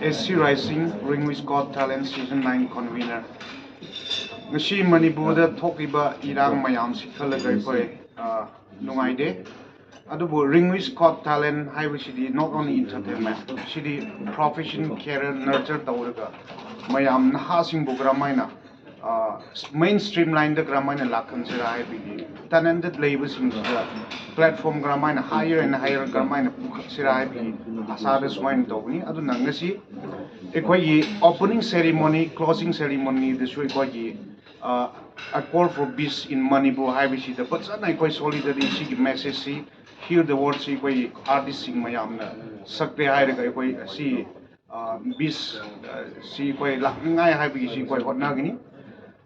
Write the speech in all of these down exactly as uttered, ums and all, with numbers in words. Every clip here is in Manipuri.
S C Rising, Ringwis Got Talent Season nine convener. ꯉꯁꯤ ꯃꯅꯤꯄꯨꯔꯗ ꯊꯣꯛꯂꯤꯕ ꯏꯔꯥꯡ ꯃꯌꯥꯝꯁꯤ ꯈꯜꯂꯒ ꯑꯩꯈꯣꯏ, ꯑ, ꯅꯨꯡꯉꯥꯏꯇꯦ꯫ ꯑꯗꯨꯕꯨ Ringwis Got Talent ꯍꯥꯏꯕꯁꯤꯗꯤ not only entertainment, CD profession, career nurture ꯇꯧꯔꯒ ꯃꯌꯥꯝ ꯅꯍꯥꯁꯤꯡꯕꯨ ꯀꯔꯝꯍꯥꯏꯅ, ꯑ, main stream line ꯗ ꯀꯔꯝꯍꯥꯏꯅ ꯂꯥꯛꯍꯟꯁꯤꯔꯥ ꯍꯥꯏꯕꯒꯤ, talented ꯂꯩꯕꯁꯤꯡꯁꯤꯗ platform ꯀꯔꯝꯍꯥꯏꯅ higher and higher ꯀꯔꯝꯍꯥꯏꯅ ꯄꯨꯈꯠꯁꯤꯔꯥ ꯍꯥꯏꯕꯒꯤ ꯑꯁꯥꯗ ꯁꯨꯃꯥꯏꯅ ꯇꯧꯕꯅꯤ꯫ ꯑꯗꯨꯅ ꯉꯁꯤ ꯑꯩꯈꯣꯏꯒꯤ opening ceremony, closing ceremony ꯗꯁꯨ ꯑꯩꯈꯣꯏꯒꯤ, ꯑ, A Call for Peace in Manipur ꯍꯥꯏꯕꯁꯤꯗ ꯐꯖꯅ ꯑꯩꯈꯣꯏ solidarity ꯁꯤꯒꯤ message ꯁꯤ, hear the word ꯁꯤ ꯑꯩꯈꯣꯏ artist ꯁꯤꯡ ꯃꯌꯥꯝꯅ ꯁꯛꯀꯦ ꯍꯥꯏꯔꯒ ꯑꯩꯈꯣꯏ ꯑꯁꯤ, ꯑ, peace, ꯑ, ꯁꯤ ꯑꯩꯈꯣꯏ ꯂꯥꯛꯅꯤꯡꯉꯥꯏ ꯍꯥꯏꯕꯒꯤ ꯁꯤ ꯑꯩꯈꯣꯏ ꯍꯣꯠꯅꯒꯅꯤ꯫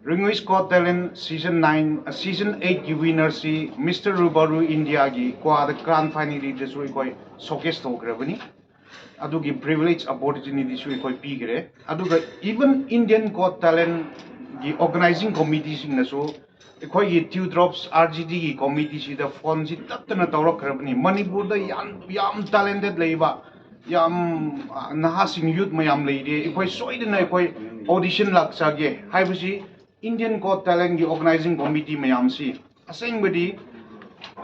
Ringwis Got Talent Season nine, ꯑ, Season eight ꯒꯤ winner ꯁꯤ Mister Rubaru India ꯒꯤ ꯒꯣꯋꯥꯗ grand finale ꯗꯁꯨ ꯑꯩꯈꯣꯏ showcase ꯇꯧꯈ꯭ꯔꯕꯅꯤ꯫ ꯑꯗꯨꯒꯤ privilege opportunity ꯁꯨ ꯑꯩꯈꯣꯏ ꯄꯤꯈ꯭ꯔꯦ꯫ ꯑꯗꯨꯒ even Indian Got Talent ꯒꯤ organizing committee ꯁꯤꯡꯅꯁꯨ ꯑꯩꯈꯣꯏꯒꯤ Teardrops R G D ꯒꯤ committee ꯁꯤꯗ phone ꯁꯤ ꯇꯠꯇꯅ ꯇꯧꯔꯛꯈ꯭ꯔꯕꯅꯤ꯫ ꯃꯅꯤꯄꯨꯔꯗ ꯌꯥꯝ, ꯌꯥꯝ talented ꯂꯩꯕ, ꯌꯥꯝ, ꯑ, ꯅꯍꯥꯁꯤꯡ youth ꯃꯌꯥꯝ ꯂꯩꯔꯦ, ꯑꯩꯈꯣꯏ ꯁꯣꯏꯗꯅ ꯑꯩꯈꯣꯏ audition ꯂꯥꯛꯆꯒꯦ ꯍꯥꯏꯕꯁꯤ Indian Got Talent ꯒꯤ organizing committee ꯃꯌꯥꯝꯁꯤ ꯑꯁꯦꯡꯕꯗꯤ,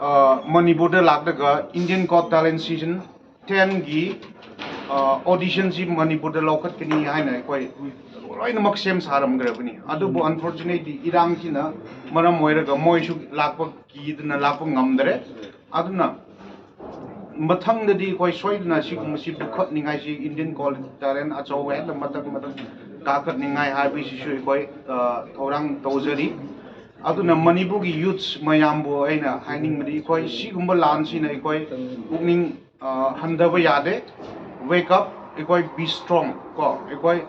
ꯑ, ꯃꯅꯤꯄꯨꯔꯗ ꯂꯥꯛꯂꯒ Indian Got Talent Season ten ꯒꯤ, ꯑ, audition ꯁꯤ ꯃꯅꯤꯄꯨꯔꯗ ꯂꯧꯈꯠꯀꯅꯤ ꯍꯥꯏꯅ ꯑꯩꯈꯣꯏ ꯂꯣꯏꯅꯃꯛ ꯁꯦꯝ ꯁꯥꯔꯝꯈ꯭ꯔꯕꯅꯤ꯫ ꯑꯗꯨꯕꯨ unfortunately ꯏꯔꯥꯡꯁꯤꯅ ꯃꯔꯝ ꯑꯣꯏꯔꯒ ꯃꯣꯏꯁꯨ ꯂꯥꯛꯄ ꯀꯤꯗꯅ ꯂꯥꯛꯄ ꯉꯝꯗ꯭ꯔꯦ꯫ ꯑꯗꯨꯅ ꯃꯊꯪꯗꯗꯤ ꯑꯩꯈꯣꯏ ꯁꯣꯏꯗꯅ ꯁꯤꯒꯨꯝꯕꯁꯤ ꯄꯨꯈꯠꯅꯤꯡꯉꯥꯏꯁꯤ, Indian Got Talent ꯑꯆꯧꯕ ꯍꯦꯟꯅ ꯃꯊꯛ ꯃꯊꯛ ꯀꯥꯈꯠꯅꯤꯡꯉꯥꯏ ꯍꯥꯏꯕꯁꯤꯁꯨ ꯑꯩꯈꯣꯏ, ꯑ, ꯊꯧꯔꯥꯡ ꯇꯧꯖꯔꯤ꯫ ꯑꯗꯨꯅ ꯃꯅꯤꯄꯨꯔꯒꯤ youths ꯃꯌꯥꯝꯕꯨ ꯑꯩꯅ ꯍꯥꯏꯅꯤꯡꯕꯗꯤ, ꯑꯩꯈꯣꯏ ꯁꯤꯒꯨꯝꯕ ꯂꯥꯟꯁꯤꯅ ꯑꯩꯈꯣꯏ ꯄꯨꯛꯅꯤꯡ, ꯑ, ꯍꯟꯊꯕ ꯌꯥꯗꯦ꯫ Wake up, ꯑꯩꯈꯣꯏ be strong ꯀꯣ, ꯑꯩꯈꯣꯏ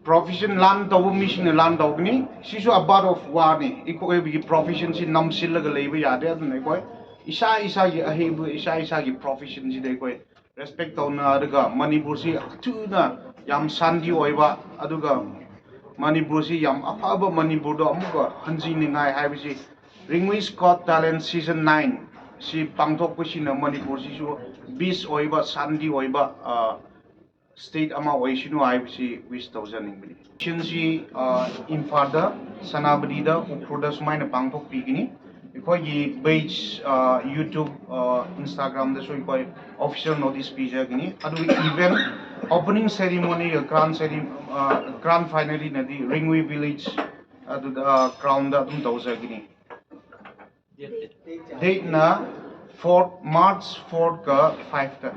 profession ꯂꯥꯟ ꯇꯧꯕ ꯃꯤꯁꯤꯡꯅ ꯂꯥꯟ ꯇꯧꯒꯅꯤ꯫ ꯁꯤꯁꯨ a part of war ꯅꯤ꯫ ꯑꯩꯈꯣꯏꯒꯤ profession ꯁꯤ ꯅꯝꯁꯤꯜꯂꯒ ꯂꯩꯕ ꯌꯥꯗꯦ꯫ ꯑꯗꯨꯅ ꯑꯩꯈꯣꯏ ꯏꯁꯥ ꯏꯁꯥꯒꯤ ꯑꯍꯩꯕ, ꯏꯁꯥ ꯏꯁꯥꯒꯤ profession ꯁꯤꯗ ꯑꯩꯈꯣꯏ respect ꯇꯧꯅꯔꯒ ꯃꯅꯤꯄꯨꯔꯁꯤ ꯊꯨꯅ ꯌꯥꯝ ꯁꯥꯟꯇꯤ ꯑꯣꯏꯕ, ꯑꯗꯨꯒ ꯃꯅꯤꯄꯨꯔꯁꯤ ꯌꯥꯝ ꯑꯐꯕ ꯃꯅꯤꯄꯨꯔꯗꯣ ꯑꯃꯨꯛꯀ ꯍꯟꯖꯤꯟꯅꯤꯡꯉꯥꯏ ꯍꯥꯏꯕꯁꯤ Ringwis Got Talent Season nine ꯁꯤ ꯄꯥꯡꯊꯣꯛꯄꯁꯤꯅ ꯃꯅꯤꯄꯨꯔꯁꯤꯁꯨ peace ꯑꯣꯏꯕ, ꯁꯥꯟꯇꯤ ꯑꯣꯏꯕ, ꯑ, state ꯑꯃ ꯑꯣꯏꯁꯅꯨ ꯍꯥꯏꯕꯁꯤ wish ꯇꯧꯖꯅꯤꯡꯕꯅꯤ꯫ Election ꯁꯤ, ꯑ, ꯏꯝꯐꯥꯜꯗ, ꯁꯦꯅꯥꯄꯇꯤꯗ, ꯎꯈ꯭ꯔꯨꯜꯗ ꯁꯨꯃꯥꯏꯅ ꯄꯥꯡꯊꯣꯛꯄꯤꯒꯅꯤ꯫ ꯑꯩꯈꯣꯏꯒꯤ page, ꯑ, YouTube, ꯑ, Instagram ꯗꯁꯨ ꯑꯩꯈꯣꯏ official notice ꯄꯤꯖꯒꯅꯤ꯫ ꯑꯗꯨꯒ event opening ceremony, crown ceremony, ꯑ, grand finale ꯅꯗꯤ ꯔꯤꯡꯋꯤ village ꯑꯗꯨꯗ, ꯑ, ground ꯗ ꯑꯗꯨꯝ ꯇꯧꯖꯒꯅꯤ꯫ Date ꯅ fourth, March fourth ꯀ five ꯇ꯫